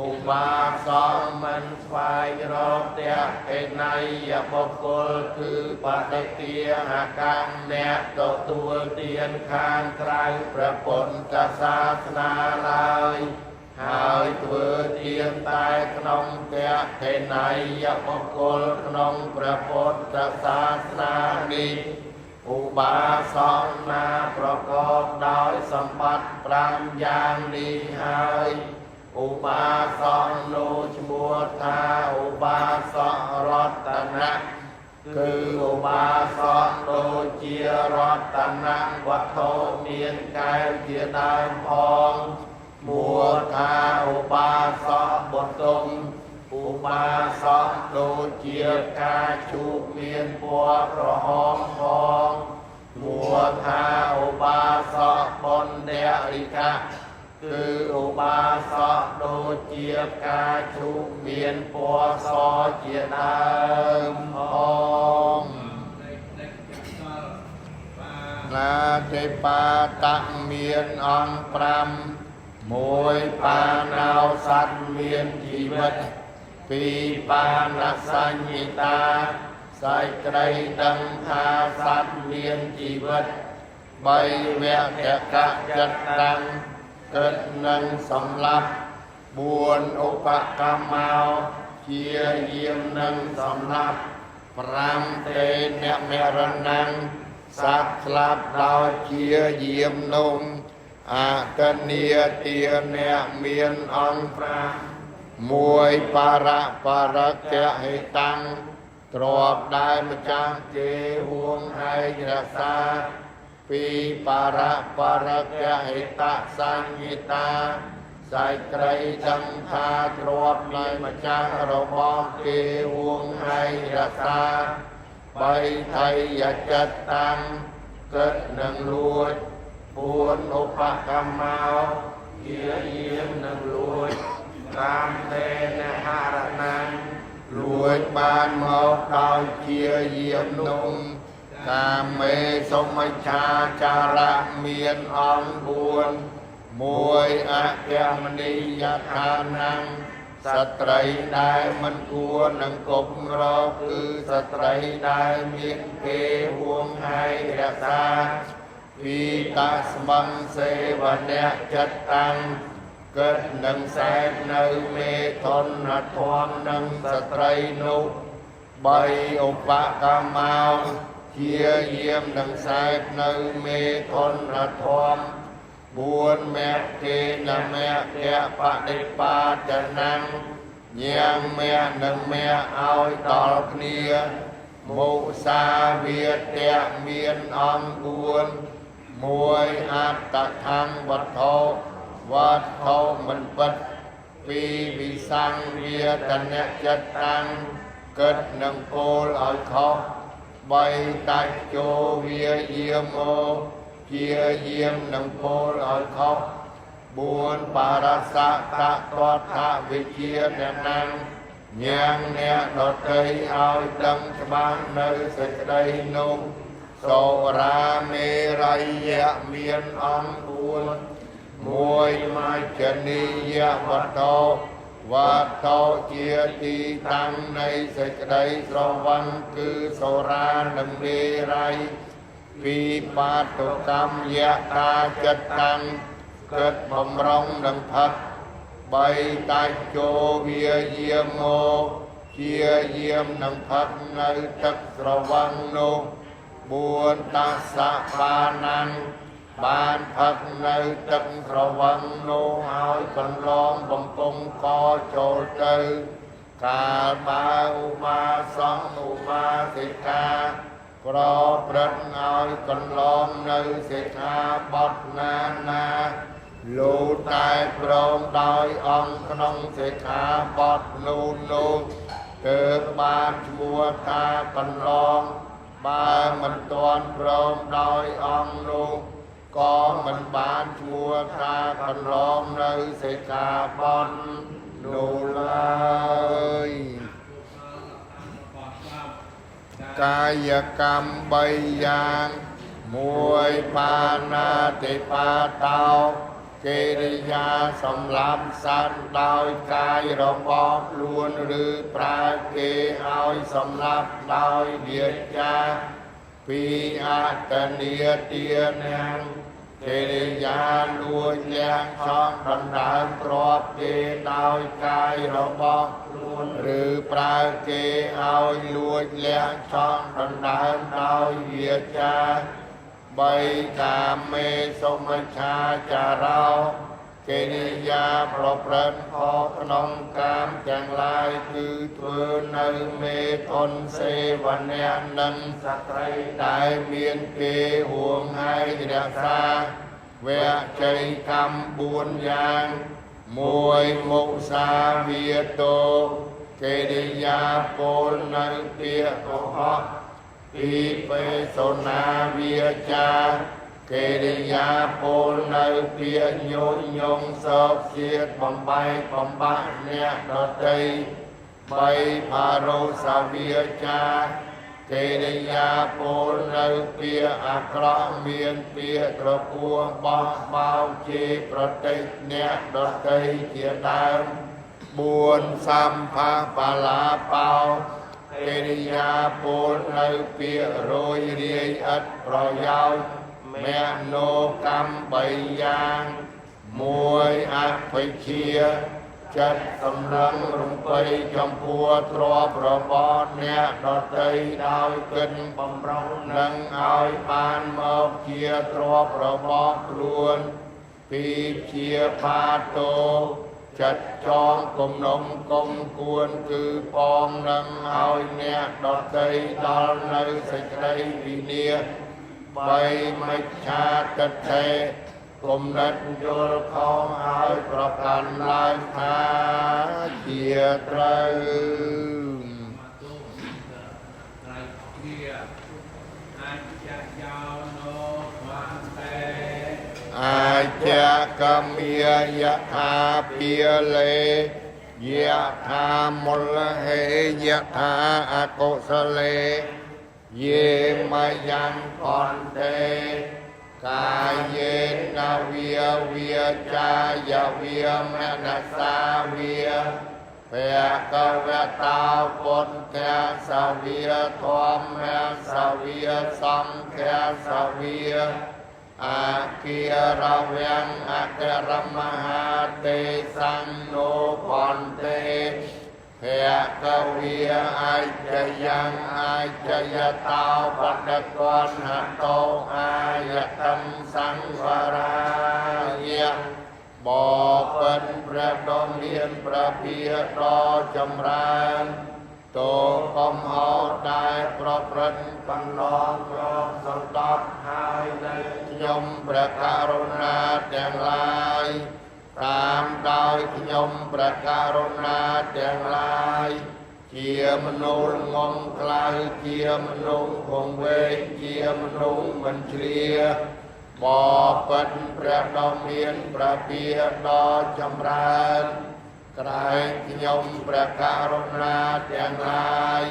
ឧបាសកមិនស្វែងរកតៈកេណៃយបុគ្គលគឺបដិទាហកម្មអ្នកទទួលទានខាងក្រៅព្រះពុទ្ធសាសនាឡើយហើយធ្វើទានតែក្នុងតេខេណៃយបុគ្គលក្នុងព្រះពុទ្ធសាសនានេះឧបាសកណាប្រកបដោយសម្បត្តិ5យ៉ាងនេះហើយឧបាសកនោះឈ្មោះថាឧបាសករតនៈគឺឧបាសកដូចជារតនៈវត្ថុមានកែវជាដើមផងមួថាឧបាសកបុតុងឧបាសកដូចជាការជូកមានពណ៌ក្រហមផងមួថាឧបាសកបុណ្យរិកៈគឺឧបាសកដូចជាការជូកមានពណ៌សជាដើមផង នៃនៃកុសលបា ណាតិបាតៈមានអង្គ5មួយបាណោសត្វមានជីវិតពីរបាណសញ្ញតាសេចក្តីដឹងថាសត្វមានជីវិតបីវគ្គកចិត្តតាំងគិតនឹងសម្លាប់4ឧបកម្មោជាយាមនឹងសម្លាប់5ទេនមរណੰសត្វស្លាប់ដោយជាយាមនំអតនីទានៈមានអង្គ5មួយបរបរកហិតាំងទ្របដែលម្ចាស់គេហួងហែងរក្សាពីរបបរកហិតសញ្ញតាសេចក្តីដឹងថាទ្របដែលម្ចាស់របស់គេហួងហែងរក្សាបីថៃយចិត្តតាំងគិតនឹងលួច4ឧបកម្មោ ជាយាមនឹងលួចតាមទេនហរណੰ លួចបានមកដោយជាយាមនំកាមេសុមច្ឆាចារៈមានអង្គ4មួយអគមនីយដ្ឋានំស្ត្រីដែលមិនគួរនឹងគប់រកគឺស្ត្រីដែលមានគេហួងហែងរក្សាពីតាស្មੰសេវនៈចិត្តតាំងគិតនឹងសែបនៅមេធនធម៌និងស្ត្រីនោះបីឧបកម្មោជាយាមនឹងសែបនៅមេធនធម៌4មគ្គេនមគ្គបដិបាចនំញ៉ាងមគ្គនិងមគ្គឲ្យដល់គ្នាមុសាវាតៈមានអង្គ4មួយអត្តថੰវត្ថុវត្ថុមិនពិតពីរវិសង្វាតនៈចិត្តតាំងគិតនឹងពោលឲ្យខុសបីតាច់ជោវាយាមោជាយាមនឹងពោលឲ្យខុស4បារសៈតតថវិជានំ ញ៉ាំងអ្នកដតីឲ្យដឹងច្បាស់នៅសេចក្តីនោះសូរាមេរយៈមានអង្គ4មួយមជ្ឈនីយវត្ថុវត្ថុជាទីតាំងនៃសេចក្តីស្រវឹងគឺសូរានិងមេរ័យពីបាតុកម្មយតាចិត្តតាំងគិតបំរុងនឹងផឹកបីតាច់ជោវាយាមោជាយាមនឹងផឹកនៅទឹកស្រវឹងនោះ4តាសៈបាណាំងបានផឹកនៅទឹកស្រវឹងនោះហើយកន្លងបំពង់កចូលទៅកាលបើឧបាសកឧបាសិកាប្រព្រឹត្តឲ្យកន្លងនៅសិក្ខាបទណាណាលូតែព្រមដោយអង្គក្នុងសិក្ខាបទនោះនោះទើបបានឈ្មោះថាកន្លងបើមិនទាន់ព្រមដោយអង្គនោះក៏មិនបានឈ្មោះថាកន្លងនៅសិក្ខាបទនោះឡើយ កាយកម្មបីយ៉ាងមួយបាណាតិបាតោកិរិយាសម្លាប់សត្វដោយកាយរបស់ខ្លួនឬប្រើគេឲ្យសម្លាប់ដោយវាចាពីអតនីទានាងកិរិយាលួចលាក់ឆក់ដណ្ដើមទ្រព្យគេដោយកាយរបស់ខ្លួនឬប្រើគេឲ្យលួចលាក់ឆក់ដណ្ដើមដោយវាចាបីកាមេសុមច្ឆាចារោកិរិយាប្រព្រឹត្តខុសក្នុងកាមទាំងឡាយគឺធ្វើនៅមេធនសេវនៈនិងស្ត្រីដែលមានគេហួងហែងរក្សាវជ័យកម្ម4យ៉ាងមួយមុសាវាទោកិរិយាពោលនៅពាក្យកុហកពីបេសុណាវាចាកិរិយាពោលនៅពាក្យញុះញង់សោកជាតិបំបែកបំបាក់អ្នកដតីបីផារោសាវាចាកិរិយាពោលនៅពាក្យអាក្រក់មានពាក្យត្រគួបោះបោកជេរប្រតិចអ្នកដតីជាដើម4សម្ផបាលាបោកិរិយាពោលនៅពាក្យរយរាយឥតប្រយោជន៍មនោកម្មបីយ៉ាងមួយអភិជាចិត្តសម្រឹងរំបីចំពោះទ្រព្យរបស់អ្នកដតីដោយគិនបំរុងនឹងឲ្យបានមកជាទ្រព្យរបស់ខ្លួនពីជាបាតោចិត្តចងគំនុំគុំគួនគឺបងនឹងឲ្យអ្នកដតីដល់នៅសេចក្តីវិនាសបីមិច្ឆាទិដ្ឋិគំនិតយល់ខុសឲ្យប្រកាន់ឡើងថាជាត្រូវ មកទូត្រៃគ្នាអច្ចយោណោវន្តេ អាចកមាយថាភាលេយថាមុលហេយថាអកុសលេយេមយ៉ាងអន្តេកាយេនវិវិចាយវិមនសាវិភកវតោពុទ្ធាសវិធម្មសវិសង្ឃសវិ អាគារវំអករមហាទេសង្ណោពន្ទេភកវិអច្ចយ៉ាងអច្ចយតោបដកនហតោអាយតំសង្វរាយៈបបិនព្រះដ៏មានព្រះភិយដ៏ចម្រើនតោកំហោដែលប្រព្រឹត្តកន្លងក្រមសន្តបហើយនៅខ្ញុំព្រះករុណាទាំងឡាយតាមដោយខ្ញុំព្រះករុណាទាំងឡាយជាមនុស្សងំក្លៅជាមនុស្សគង្វេងជាមនុស្សមិនជ្រាបបិទ្ធព្រះដ៏មានព្រះភិយដ៏ចម្រើន ក្រែងខ្ញុំព្រះករុណាទាំងឡាយ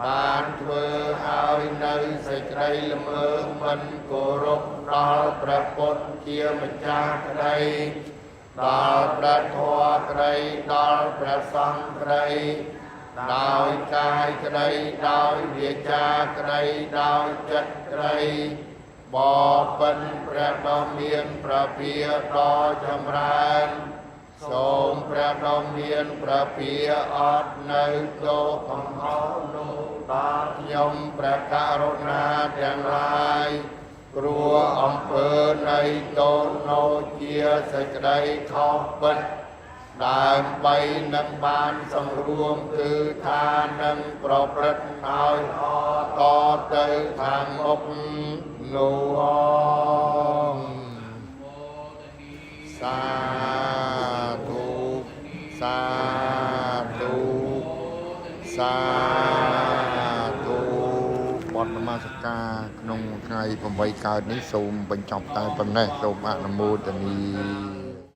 បានធ្វើឲ្យនៅសេចក្តីល្មើសមិនគោរពដល់ព្រះពុទ្ធជាម្ចាស់ក្តីដល់ព្រះធម៌ក្តីដល់ព្រះសង្ឃក្តីដោយកាយក្តីដោយវាចាក្តីដោយចិត្តក្តីបបិនព្រះដ៏មានព្រះភិយដ៏ចម្រើន សូមព្រះដ៏មានព្រះភិយអត់នៅទោសកំហុសនោះដល់ខ្ញុំព្រះករុណាទាំងឡាយព្រោះអំពើនៃទោសនោះជាសេចក្តីខុសពិតដើម្បីនឹងបានសង្រួមគឺថានឹងប្រព្រឹត្តឲ្យអតទៅខាងមុខនោះអង โมตนี សាធុសាធុសាធុបទនមស្ការក្នុងថ្ងៃ8កើតនេះសូមបញ្ចប់តែប៉ុណ្ណេះសូមអនុមោទនា។